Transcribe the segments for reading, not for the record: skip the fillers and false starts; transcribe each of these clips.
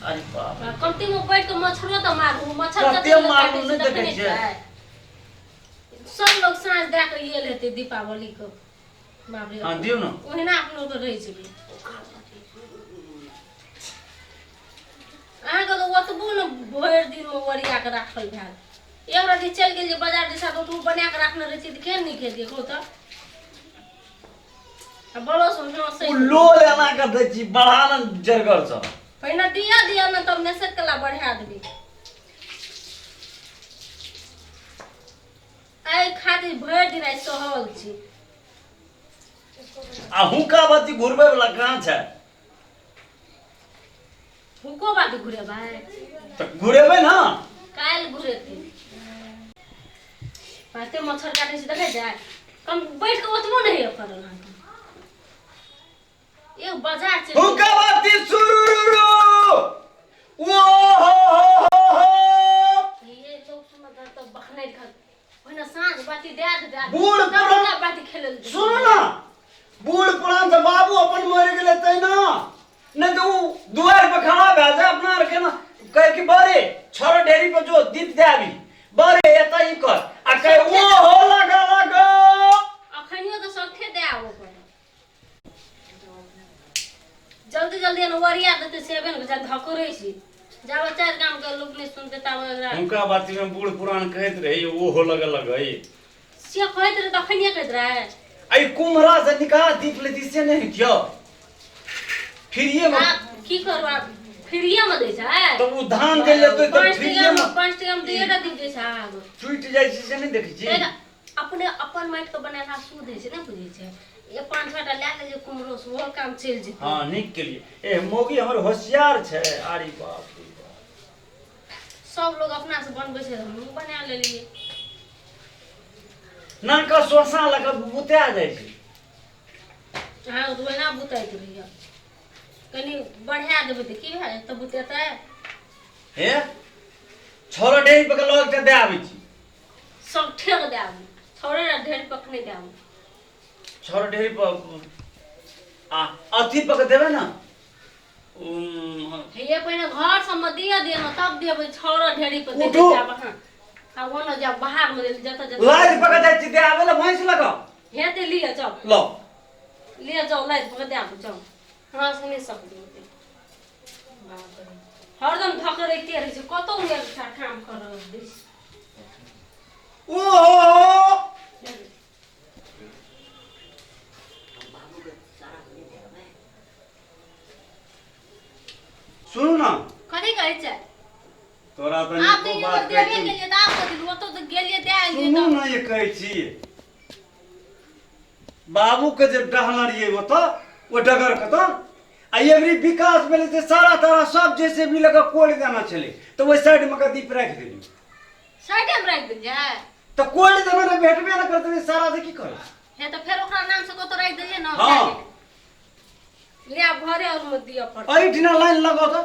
अरे बाप रे। कमती में बैठ के मच्छरो तऽ मारू मच्छर कते कते मारू, काटै छै नहि देखै देखै नहि छियै? छियै? सब लोग साँझ दए कऽ गेल हेतै दीपावली के बाप रे हँ दियौ ने ओहिना अपनो के रहि जेबै अहाँके तऽ ओतबो ने भरि दिनमे ओरिया कऽ राखल भेल एक रति चलि गेलियै बाजार दिशा तऽ ओतबो बना कऽ राखने रहै छियै तऽ केहन नीक हेतै कहू तऽ आ बड़ो से हँसै ओ लोल एना कऽ दै छी बढ़ा ने जरगर सँ पहिने दिया दिया ने तब मैसेज कला बढ़ा देबै एहि खातिर भरि दिन आइ सहल छी आ हुक्का बाती घुरबै वाला कहाँ छै हुको बाती घुरेबै तऽ घुरेबै ने काल्हि घुरेतै कते मच्छर काटै छै देखै छै कम बैठ कऽ ओतबो नहि होइए करल अहाँके एगो बाजार चलि हुक्का बाती सुरुरु ओ हो हो हो हो ये लोग सुनत तऽ बखनै खत ओहिना साँझ बाती दए दे बूढ़ तब पुरान- हमरा बाती खेलै लए देतै। सुनू ना बूढ़ पुरान से बाबू अपन मरि गेलै तै ना नहि तऽ उ दुआरि पर खड़ा भए जाय अपना आर के ना कहे कि बरे छड़ ढेरी पर जो दीप दे आबी बरे एतऽ ई कर आ कहे ओ हो लगा लगा अखनियो तऽ सौखे दए आबऽ पड़त जल्दी जल्दी एना ओरिया देतै सेबे ने जा धकरै छी जाबे चारि गाम के लोक नहि सुनतै ताबे एकरा हुनका बात में बूढ़ पुरान कहैत रहे ओ हो लगे लगे से कहैत रहे तखनिये कहैत रहे अई कुम्हरा से निकाह दीप लेती से नहीं क्यों फिरिए में आब की करू आब फ्रीए में दै छै तब ओ धान के लेते तो पाँच फिरिए टाका में में 5 टाका में दुइएटा दीप दै छै आब टूटि जाइ छै से नहीं देखै छी तै अपने अपन माटि के बनेला शुद्ध होइ छै ने बुझै छै ये पाँच छटा लए लेलियै कुम्हरो से ओहो काम चलि जेतै हाँ नीक केलिए ए मौगी हमर होशियार छै अरे बाप रे बाप सब लोग अपना से बनबै छै तऽ हमहूँ बना लेलियै नाका सोसा लऽ कऽ बुता जाइ छै अहाँ तऽ ओहिना बुतैत रहियै कनि बढ़ा देबै तऽ की भए जेतै बुतेतै हे छोरो ढेरी पर लग के दे आबै छी सब ठेक दए आबू थोड़े ने ढेर पकने दए आबू छोरो ढेरी पर आ अथी पर के देबै ने हे पहिने घर सबमे दिअ दिअ ने तब देबै छौड़ा ढेरी पर देबै उठू। जाब अहाँ आ ओना जाब बाहर मे जतऽ जतऽ लाद पर के जाइ छी दे आबै लए भैंस लग हे ते लिअ जाउ लो लिअ जाउ लाद पर के दए आबू जाउ हमरा से नहि सकबै ओते बाप रे हरदम धकरैते रहै छै कतौ नहि एकटा काम करऽ दै छै ओहो सुनू ना कथी कहै छै तोरा तऽ आब नीको तऽ बात देबे कहै छी केलियै तऽ आब कथी ओतऽ तऽ गेलियै दए एलियै सुनू तऽ ना ये कहै छी बाबू के जे डहलर ये ओतऽ ओ डगर के तऽ आ एबरी विकास भेलै से सारा तारा सब जैसे भी लगा कोड़ि देना छलै तऽ ओहि साइड मे के दीप राखि देलियै साइडे मे राखि देलियै तऽ कोड़ि देने तऽ भेटबे नहि करतै सारा से की करै हे तऽ फेर ओकरा नाम से कतौ राखि देलियै ने हाँ। ले आब घरे और में दिअ पड़तै एहिठिना लाइन लगाउ तऽ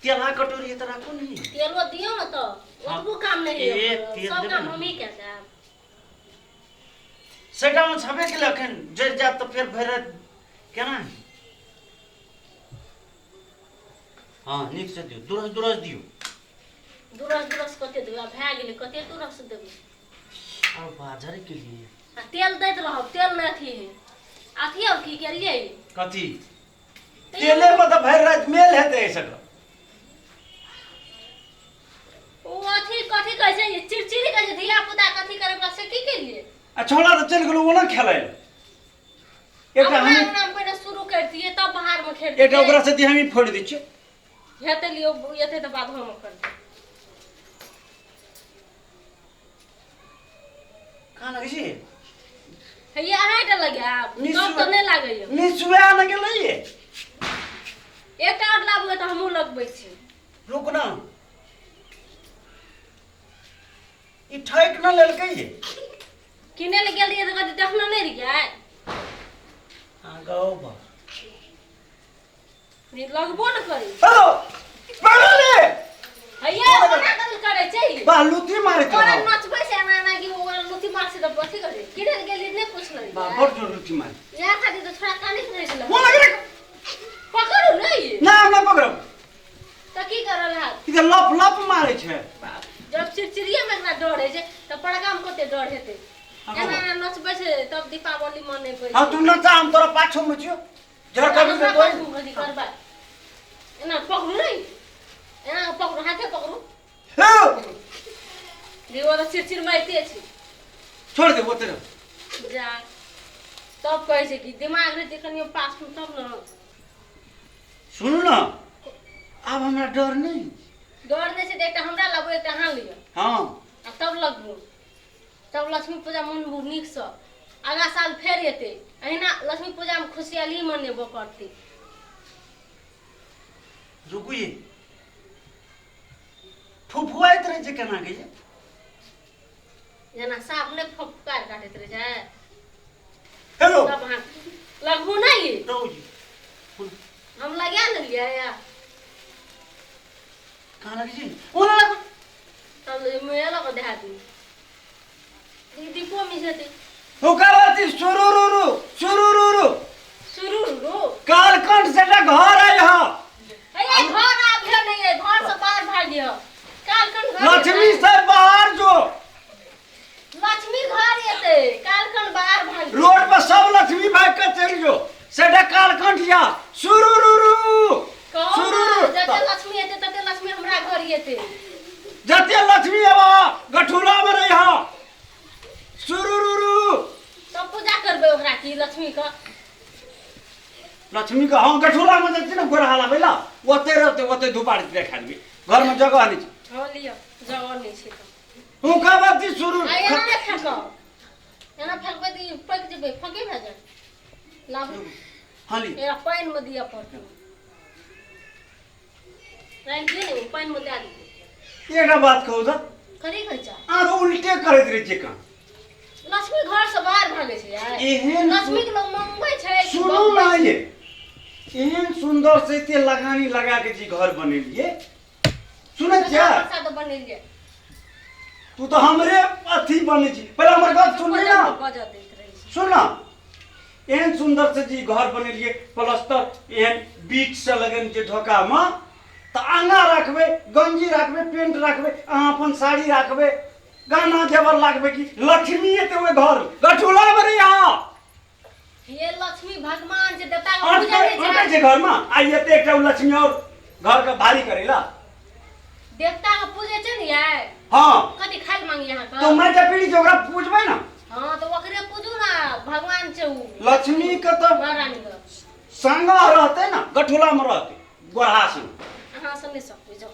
तेलहा कटोरी है तऽ राखू ने तेलो दियौ ने तऽ ओतबो काम नहि ए, होइए तेल सब देबै काम ने। हमही कए देब सेटामे छबे केलै एखन जरि जायत तऽ फेर भरि राति केना हेतै? हँ नीकसँ दियौ दुरस दुरस दियौ दुरस दुरस कते देबै आब भए गेलै कते दुरस देबै और बाजर के लिए आ तेल दैत रहब तेल नहि अथी है अथी और की केलियै कथी तेले पर तऽ भरि राति मेल हेतै एहि सबके ओ अथी कथी कहै छै चिड़चिड़ी कहै छै धिया पुता कथी करे बला से की केलियै आ छौड़ा तऽ चलि गेलौ ओना खेलै लए एकटा अपना हम अंगना मे पहिने शुरू करतियै तब बाहर मे खेलतियै एकटा ओकरा से हमही फोड़ि दै छियै हेतै लियौ एतै तऽ बाद हम करबै कहाँ लगै छै हैया अहाँके लगायब निशु- तब तऽ नहि लागैया निसुआ ने गेलै ये एकटा आओर लाबबै तऽ हमहूँ लगबै छी रुक ना ई ठकि न लेलकै ये किनै लए गेल रहियै तऽ कथी देखने नहि रहियै अहाँ गाओ बा ई लगबो ने करी हेलो पकड़ ले हैया ओना कथी करै छै ई? बा लूटी मारे ओकरा तो नचबै छै एना एना कि ओकरा लुथी मार छै तऽ अथी करै किनै लए गेलियै नहि पुछलै बा बड़ जोर लूटी मारे इएह खातिर तऽ छोड़ा कानैत रहै छलै वो लग रे पकड़ू ने ई ना हम ना पकड़ब ई तऽ लप लप मारै छै। जब चिड़चिड़िए में एकरा डर होइ छै तऽ पड़का में कते डर हेतै। हाँ, एना एना नचबै छै तब दीपावली मनेबै। हाँ, तू नचा, हम तोरा पाछू में छियो। झरकबी हमरा तऽ तोही। पाछू कथी करबै? एना पकड़ू नहीं, एना पकड़ू, हाथे पकड़ू। हौ, देखो तऽ चिड़चिड़ मारिते छै। छोड़ दे ओते रह। जा, तब कहै छै कि दिमाग रहतै कनियो पास में तब ने। सुनू ने, आब हमरा डर नहि। डर नहि छै तऽ एकटा हमरा लाबू, एकटा अहाँ लिअ। हाँ। आ तब लगबू, तब लक्ष्मी पूजा मनबू नीकसँ। आगाँ साल फेर एतै, अहिना लक्ष्मी पूजामे खुशहाली मनेबो करतै। रुकू, ये फुफुआइत रहै छै केना के ये? जेना साँप नहि फुफकार काटैत रहै छै। हेलो। तब अहाँ लगबू नहि। रहू जी। हम लगा लेलियै। कहाँ लगे छी? ओना लगू। तब मुँहे लऽ कऽ देहा दियौ, दीपो मिझेतै। हुकाबाती शुरू रू रू शुरू रू रू शुरू रू। कालकंठ से घर आइ हा। अरे, घर आबे नहीं है, घर से बाहर भागियो। कालखंड घर। लक्ष्मी एतै। से बाहर जो। लक्ष्मी घर एतै, कालखंड बाहर भागियो। रोड पर सब लक्ष्मी भाग के चलि जो, सेटा कालकंठ या शुरू रू रू कहू शुरू ने, रू। जते लक्ष्मी एतै तते लक्ष्मी हमरा घर एतै। जते लक्ष्मी आबा गठुला में रही हा शुरू रू रू। तब पूजा करबै ओकरा की लक्ष्मी के? लक्ष्मी के हम गठुला में जाइ छी ने गोरहा लाबै ला, ओते रहते, ओते धुपाड़ी देखा देबै। घर में जगह नहीं छै। हँ, लिअ, जगह नहि छै तऽ हुनका बात शुरू। आ एना नहि फेकब, एना फेकबै तऽ ई पकि जेबै, फके भए जायत। लाबू। हाँ, ली। एकरा पानिमे दिअ पड़तै। राखि दियौ ने, पानिमे दए दियौ। एकटा बात कहू तऽ? कथी कहै छै? अहाँ तऽ उल्टे करैत रहै छियै काम। लक्ष्मी घर से बाहर भागै छै यार? एहन लक्ष्मी के लोग मंगबै छै कि सुनू बम्बै ने छै? ये एहन सुन्दर से एते लगानी लगा के जी घर बनेलिए, सुनै छियै? प्रसाद बनेलियै। तू तऽ हमरे अथी बनै छी। पहिले हमर गप सुनली ना? बजऽ दैत रहै छै। सुन ना, एहन सुन्दर से जी घर बनेलिए, प्लस्तर एहन बीच से लगेने छै ढोकामे, तऽ आगाँ राखबै गंजी, राखबै पेंट, राखबै अहाँ अपन साड़ी, राखबै गहना जेवर, राखबै कि लक्ष्मी एते ओहि घर गठुला में रही अहाँ। ये लक्ष्मी भगवान छै, देवता के पूजा अटकै नहि अटकै छै। छै घरमे आ एते एकटा उ लक्ष्मी और घरके भारी करेला। देवता के पूजे छै ने यार। हाँ। कथी खाइ लए मांगी अहाँके? तो मैं जब पीढ़ी छै ओकरा पूजबै ना। हाँ, तऽ ओकरे पूजू ना, भगवान छै उ। लक्ष्मी के तऽ महारानी के संग रहतै ना, गठुला में रहतै गोरहा संग। अहाँ सब नहि सकबै, जाउ।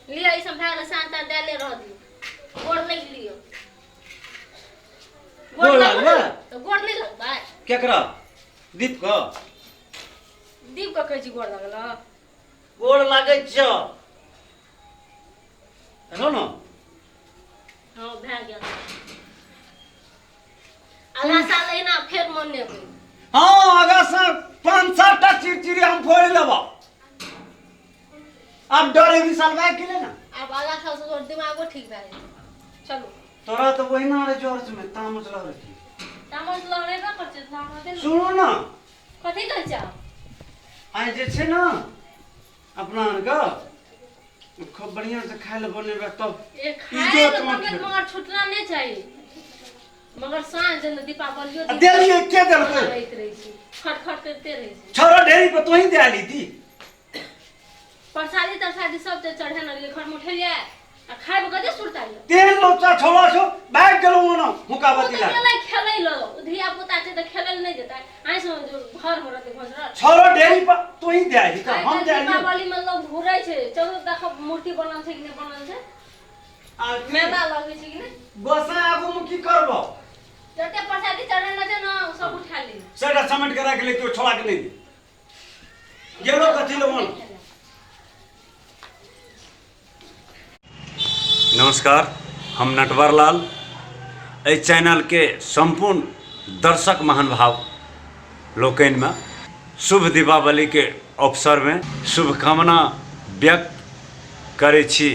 लिअ, ई सब भए गेलै, साँझ ताँझ देले रह दियौ। गोर लागि लिअ। गोर लागू लागबै? ने, तऽ गोर नहि लगबै? केकरा, दीप के? दीप के कहै छी, गोर लागल? गोर लागै छ, हेलो ने। हँ, भए गेल। आधा साल अहिना फेर मनेबै। हाँ, आगा से 5-7 टा चिड़चिड़ी हम फोड़ि लेब। आब डर एक साल भए गेलै ने। आब आगा साल से तोहर दिमागो ठीक भए जेतै। चलू। तोरा तऽ ओहिना रहे जोर में तामस लहरै छै। तामस लहरेबे करतै, लहरेतै ने। सुनू ने। कथी कहै छै? आइ जे छै ने अपना आरके खूब बढ़िया से खाय लए बनेबै तब ए खाय इज्जत लए मे बनबै, खेबै। मगर छुटना नहि चाही। मगर साँझ ने दीपावलियो आ देलियै के देलकै? रहैत रहै छै, खट खट करिते रहै छै। छौड़ा ढेरी पर तोही दे आली दी। प्रसादी तरसादी सब जे चढ़ेने रहियै घरमे, उठेलियै आ खायमे कते सुरता यऽ। तेहन लोचा छौड़ा छौ, भागि गेलौ ओना ओ हुकाबती तऽ लए। गेलै खेलै लए। ओ धिया पुता छै तऽ खेलै लए नहि जेतै? आइ से जो घरमे रहतै घोसरल। छौड़ा ढेरी पर तोही दे आली तऽ आइ हम काल्हि दे आली। दीपावलीमे लोग घुरै छै। चलू देखब, मूर्ति बनल छै कि नहि बनल छै, मेला लगै छै कि नहि। गोसाई आगू मे की करबो? जते प्रसादी चढ़ेने छै ने, ओ सब उठा ली। सबटा समेट के राखि ले, केओ छोड़ा के नहि दे। गेलो कथी ले ओना? नमस्कार, हम नटवर लाल एहि चैनलके सम्पूर्ण दर्शक महानुभाव लोकनिमे शुभ दीपावलीके अवसरमे शुभकामना व्यक्त करै छी।